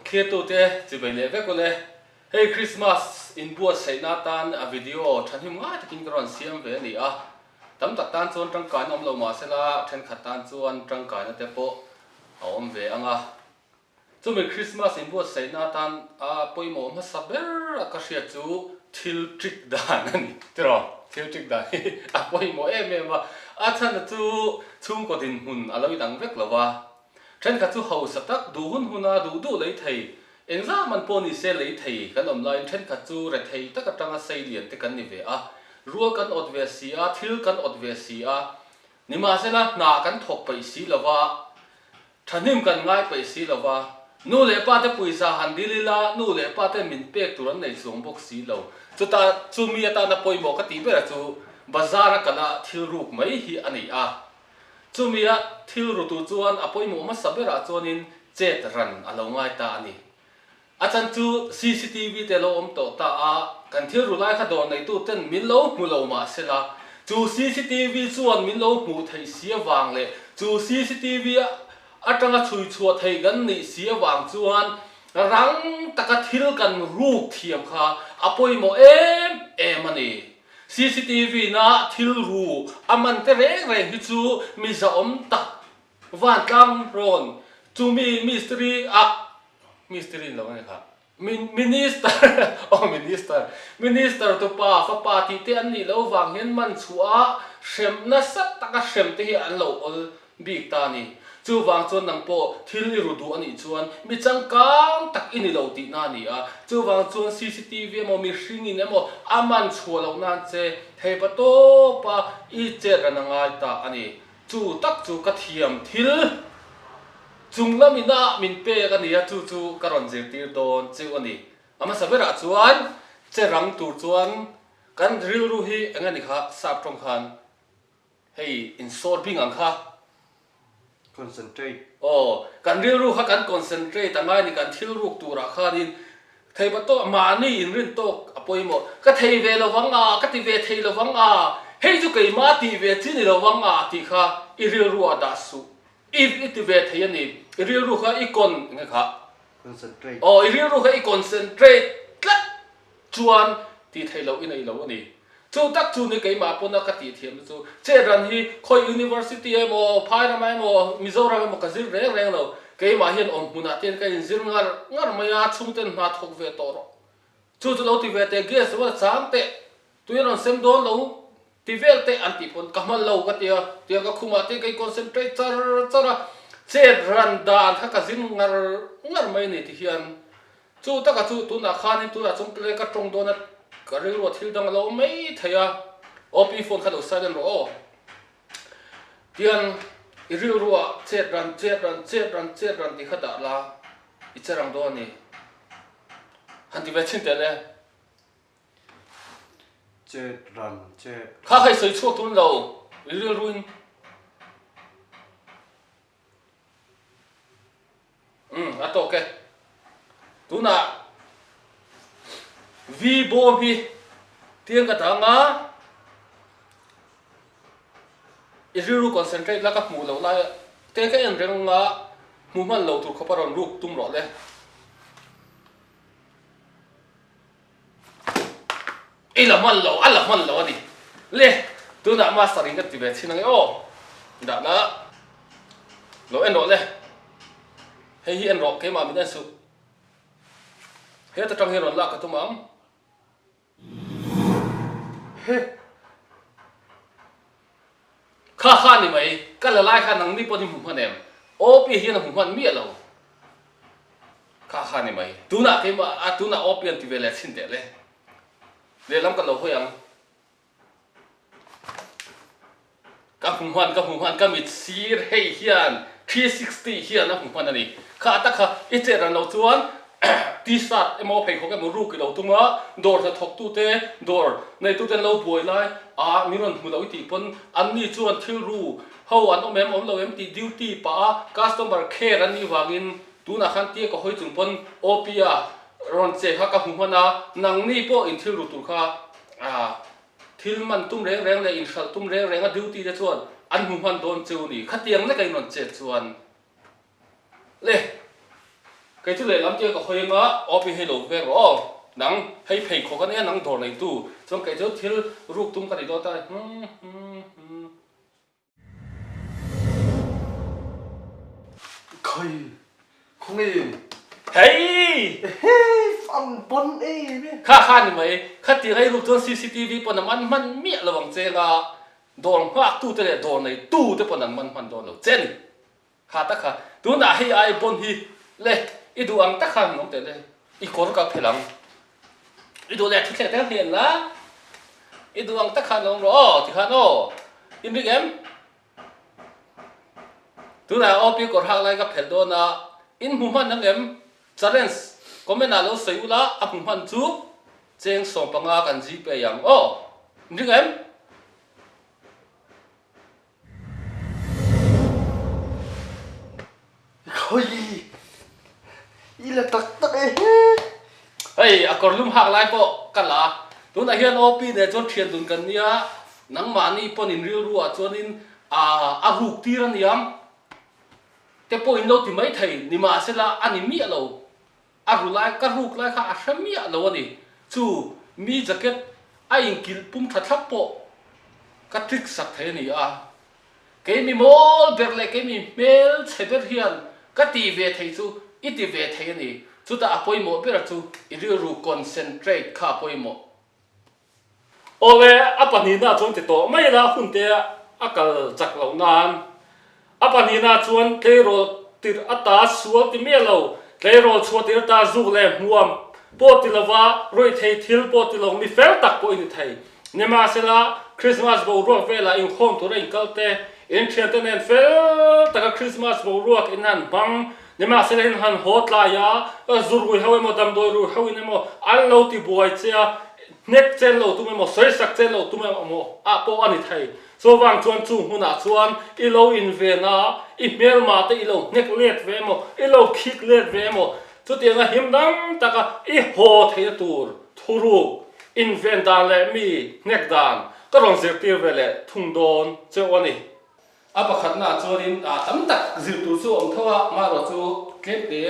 Thlirtute chibai leh vek ule. Hei Christmas inbuatsaihna atan a video thahnem ngai takin ka rawn siam ve a ni a. Tam tak tan chuan tangkaina awm lo mah sela thenkhat tan chuan tangkaina te pawh a awm ve ang a. Chumi Christmas inbuatsaihna atan a pawimawh hmasa ber a ka hriat chu thil trick dan a ni tiraw? Thil trick dan hi a pawimawh em em a, a chhan chu chhungkaw dinhmun a lo inang vek lo va. Thenkhat chu hausa tak duh hun huna duh duh lei thei, engzah man pawh ni se lei thei kan awm laiin thenkhat chu rethei tak atanga sei lian te kan ni ve a, rual kan awt ve si a, thil kan awt ve si a, nimahsela hna kan thawk peih si lo va, Thahnem kan ngai peih si lo va, nu leh pa te pawisa han dil ila, nu leh pa ten min pek tur an nei chuang bawk si lo. Chutah chumi atana pawimawh ka tih ber chu bazar a kal a thil ruk mai hi a ni a. Chumi a thil ru tur chuan a pawimawh hmasa berah chuanin chet ran a lo ngai ta a ni. A chan chu cctv te lo awm tawh ta a, kan thil ru lai kha dawr neitu ten min lo hmu lo mah sela, chu cctv chuan min lo hmuh theih si avang leh chu cctv atanga chhui chhuah theih kan nih si avang chuan rang taka thil kan ruk thiam kha a pawimawh em em a ni. Cctv na thil ru a man te reng reng hi chu mi zahawm tak vantlang rawn chumi mistiri ah Mistiri lo ani kha. Minister aw minister minister tupa fapa tih te an nih loh vang hian man chhuah a hrem nasa taka hrem te hi an lo awl bik ta a ni. Chuvang chuan nang pawh thil i ru duh a nih chuan mi changkang tak i ni lo tihna a ni a. Chuvang chuan cctv emaw mihring in emaw a man chhuah loh nan che theipa tawpa i chet ran a ngai ta a ni. Chu tak chu ka thiam thil chung lam ina min pek a nia, chu chu ka rawn zirtir dawn cheu a ni. A hmasa berah chuan che rang tur chuan kan rilru hi eng a ni kha sap tawng khan hei insawr bing ang kha. Concentrate. Aw, kan rilru kha kan concentrate a ngai a ni, kan thil ruk turah khanin Thei va tawh, mahni inrin tawk a pawimawh. Ka thei ve lo vang a, ka ti ve thei lo vang a, hei chu keimah tih ve chi ni lo vang a tih kha i rilru ah dah suh. I i ti ve thei a ni. I rilru kha i con enge kha? Concentrate. Aw, i rilru kha i concentrate tlat chuan tih theih loh i nei lo a ni. Chu tak chu ni keimah pawn a ka tih thiam chu Chetran hi khawi University emaw Phairam emaw Mizoram emaw ka zir reng reng lo. Keimah hian awm hmunah te hian ka inzir ngar ngar mai a, chhungten hna thawk ve tawh rawh. Chu chu lo ti ve teh, gas rual chang teh, tui a rawn sem dawn lo ti vel teh an tih pawn ka hman lo ka ti a, tiang ka khumah te hian ka in concentrate char char a, Chetran dan kha ka zir ngar ngar mai a ni ti hian Chu taka chu tunah khanin tunah chuan tle ka tawng dawn a, ka rilru a thil dang a lo awm mai thei a, OP phone kha lo silent rawh aw. Tian i rilru ah chet ran chet ran chet ran chet ran tih kha dah la, i che rang dawn a ni. Han ti ve chhin teh le. Chet ran chet ran. Kha kha i sawi chhuak tun lo, i rilru in. Umm a tawk e. Tunah V bawm hi tiang ka dang a, i rilru concentrate la ka hmuh loh lai te ka en reng a, hmu hman lo tur khawp a rawn ruk tum rawh le. I la hman lo, a la hman lo a ni. Le, tunah master in ka ti ve chhin ange aw. Dah la, lo en rawh le. Hei hi en rawh, keimah min en suh. Heta tang hi rawn lak ka tum ang. He. Kha kha ni mai, ka la lai kha nangni pawh hi hmu hman em? OP hian a hmu hman miah lo. Kha kha ni mai. Tunah keimah a tunah OP an ti ve leh chhin teh le. Lehlam kan lo hawi ang. Ka hmu hman, ka hmu hman, ka mit sir hei hian 360 hian a hmu hman a ni. Kha tak kha i chet ran loh chuan T-shirt emaw pheikhawk emaw ruk i lo tum a, dawr hnathawktute, dawr neitute an lo buai lai a min rawn hmu lo i tih pawn anni chuan thil ru ho an awm em awm lo em tih duty pah a customer care an nih vangin tunah khan tia ka hawi chung pawn OP-a rawn che kha ka hmu hman a, nangni pawh in thil ru tur kha thil man tum reng reng leh inhralh tum reng reng a duty te chuan an hmu hman dawn cheu ni, khatiang leka in rawn chet chuan. Le! Kei chu lehlam tia ka hawi anga aw pi hei lo vek rawh aw. Nang hei pheikhawk a nia nang dawr neitu. Chuan kei chu thil ruk tum ka ni dawn ta a ni. Hum hum hum. Khai khawnge. Hei! Hei an pawn em e. Kha kha ni mai. Khati rei ruk chuan cctv pawn a man hman miah lo ang che nga dawr nghak tu te leh dawr nei tu te pawn an man hman dawn lo che ni. Kha tak kha tunah hei ai pawn hi le i duh ang tak khan awm teh le i kawr ka phelh ang. I duh leh thuthleng te hnen la i duh ang tak khan awm rawh aw ti khan aw in ring em? Tunah aw pi kawr hak lai ka phelh dawn a in hmu hman ang em? Challenge comment ah lo sawi ula a hmu hman chu cheng 15 kan gpay ang aw in ring em? Khawi i la tak tak e he. Hei a kawr lum hak lai pawh ka la a, tunah hian OP nen chuan thian dun kan nia, nangmahni pawn in rilru ah chuanin a ruk tir a niang te pawh in lo ti mai thei, nimahsela a ni miah lo, a ru lai ka ruk lai kha a hre miah lo a ni, chu mi jacket a inkilh pum tha thlap pawh ka trick sak thei a ni a. Kei mi mawl ber leh kei mi hmel chhe ber hian ka tih ve thei chu i ti ve thei a ni. Chutah a pawimawh ber chu i rilru concentrate kha a pawimawh. Awle, a pahnihna chuan ti tawh mai la hun te a kal chak loh nan. A pahnihna chuan tleirawl tirh ata sual ti miah lo, tleirawl chhuah tir ata zuk leh hmuam pawh ti lova ruihthei thil pawh ti lo mi fel tak pawh i ni thei. Nimahsela, Krismas boruak velah inkhawm tura inkal te, in thiante nen fel taka Krismas boruak in han hmang. Nimahsela in han haw tlai a, zu rui ho emaw, damdawi rui ho in emaw an lo ti buai che a, hnek chen lo tum emaw, sawisak chen lo tum emaw ah pawh a ni thei. Chuvang chuan chu hmunah chuan i lo inven a, i hmelma te i lo hnek let ve emaw, i lo khik let ve emaw, chutianga him dang taka i haw theihna tur thuruk inven dan leh mi hnek dan ka rawn zirtir ve leh thung dawn cheu a ni. A pakhatnaah chuanin tam tak zir tur chu a awm tho a, amaherawh chu tlemte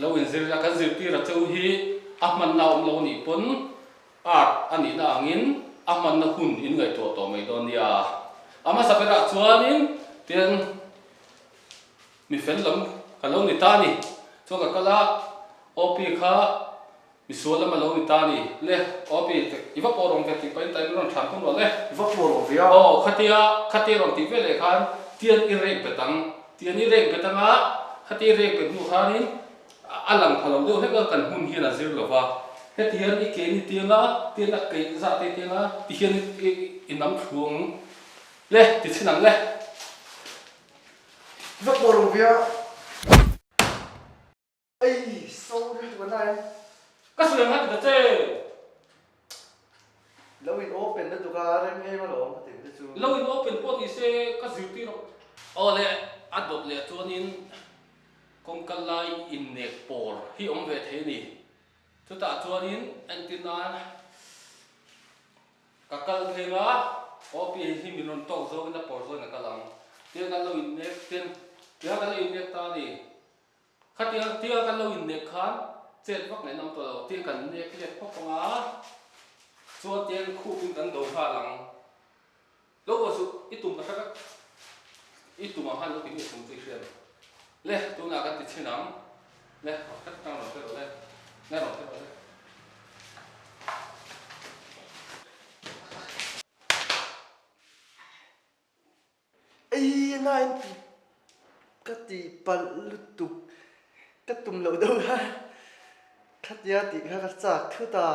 lo inzir ila kan zirtir a cheu hi a hmanna a awm lo anih pawn Art a nihna angin a hmanna hun in ngaihtuah tawh mai dawn nia. A hmasa berah chuanin tian mi fel lam ka lo ni ta ni. Chuan ka kal a, OP kha misual lam a lo ni ta ni. Le, OP, i va pawh rawng ve tih pahin time i rawn thlan tum rawh le. I va pawh rawng ve a. Aw, khatia, khatia rawn tih veleh khan tian i rek bet ang. Tian i rek bet anga, khatia i rek bet hnu khanin A lang pha lo deuh hlek a, kan hmun hian a zir lo va. Heti hian i ke ni tiang a, tian a keih zah te tiang a, ti hian i nam thu ang le, ti chhin ang le. Va pawh rung via. Ei, sorry tu kan lai. Ka sawi ang a ti ta che. Lo in open lutuk a, rem em alawm ka ti te chu. Lo in open pawh ni se ka zirtir awm. Aw le, a dawt leh chuanin kawngka lai innek pawr hi awm ve thei a ni. Chutah chuanin entir nan ka kal pheng a, aw pi hi min rawn tawk zawngin a pawr zawngin a kal ang. Tiang kan lo innek ten, tiang kan lo innek ta a ni. Khatiang tia kan lo innek khan chet vak ngaih nawm tawh lo, tia kan nek let pawp ang a, chuan tiang khupin kan do nghal ang. Lo aw suh, i tum ka hre vek, i tum ang khan lo ti nge tum chu i hria lo. Le, tunah kan ti chhin ang, le, rawn hre tang rawn hre rawh le, le rawn hre rawh le. Ei a nain ti ka ti palh lutuk ka tum loh deuh kha khatia tih kha ka chak thut a.